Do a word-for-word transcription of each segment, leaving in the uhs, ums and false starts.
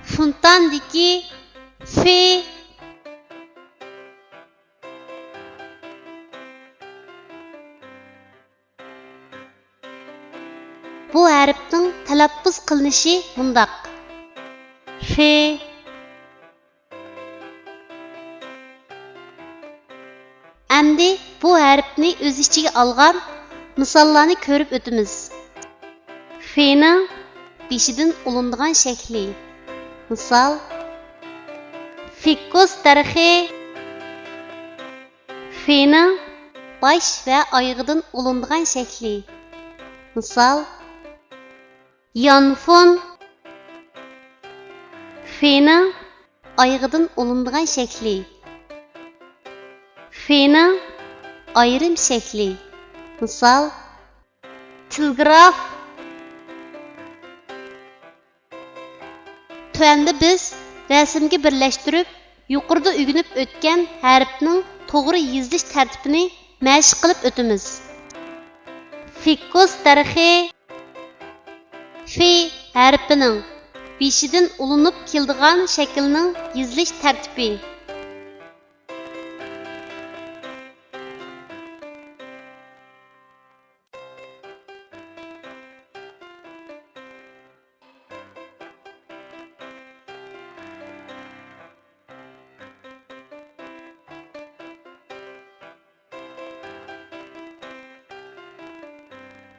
فونتاندىكى فې. بۇ ھەرپنىڭ تەلەپپۇز قىلىنىشى مۇنداق: فې. ئەمدى بۇ ھەرپنى ئۆز ئىچىگە ئالغان مىساللارنى كۆرۈپ ئۆتىمىز. فېنىڭ بېشىدىن ئۇلىنىدىغان شەكلى. مىسال، فىكۇس دەرىخى. فېنىڭ باش ۋە ئايىغىدىن ئۇلىنىدىغان شەكلى. مىسال، يانفون. فېنىڭ ئايىغىدىن ئۇلىنىدىغان شەكلى. فېنىڭ ئايرىم شەكلى. مىسال، تېلېگراف. تۆۋەندە بىز رەسىمگە بىرلەشتۈرۈپ، يۇقىرىدا ئۆگىنىپ ئۆتكەن ھەرپنىڭ توغرا يېزىلىش تەرتىپىنى مەشىق قىلىپ ئۆتىمىز. فىكۇس دەرىخى. فې ھەرپىنىڭ بېشىدىن ئۇلىنىپ كېلىدىغان شەكىلنىڭ يېزىلىش تەرتىپى.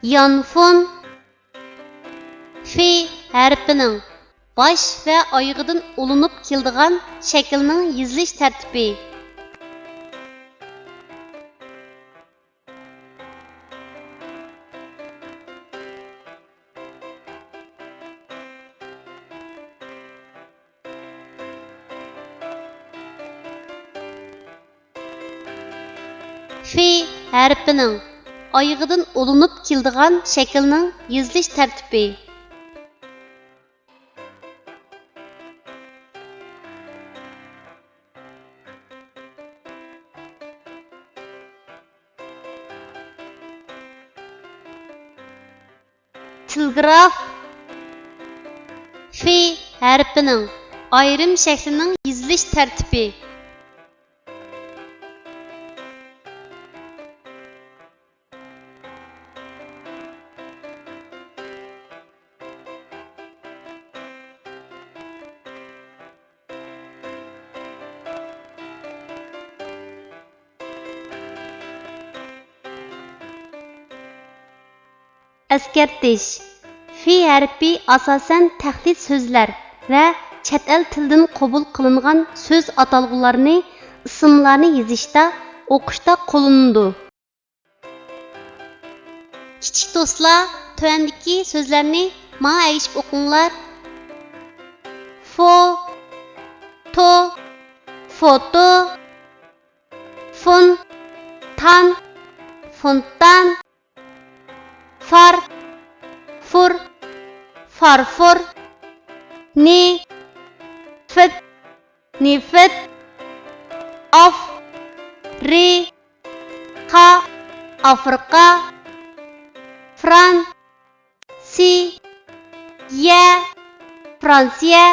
يانفون. فې ھەرپىنىڭ باش ۋە ئايىغىدىن ئۇلىنىپ كېلىدىغان شەكىلنىڭ يېزىلىش تەرتىپى. فې ھەرپىنىڭ ئايىغىدىن ئۇلىنىپ كېلىدىغان شەكىلنىڭ يېزىلىش تەرتىپى. تېلېگراف. فې ھەرپىنىڭ ئايرىم شەكلىنىڭ يېزىلىش تەرتىپى. ئەسكەرتىش: فې ھەرپى ئاساسەن تەقلىد سۆزلەر ۋە چەت ئەل تىلىدىن قوبۇل قىلىنغان سۆز ئاتالغۇلارنى، ئىسىملارنى يېزىشتا، ئوقۇشتا قوللىنىلىدۇ. كىچىك دوستلار، تۆۋەندىكى سۆزلەرنى ماڭا ئەگىشىپ ئوقۇڭلار. فو، تو، فوتو، فون، تان، فونتان، فار، فۇر، فارفۇر، نى، فىت، نېفىت، ئاف، رى، قا، ئافرىقا، فران، سى، يە، فرانسىيە،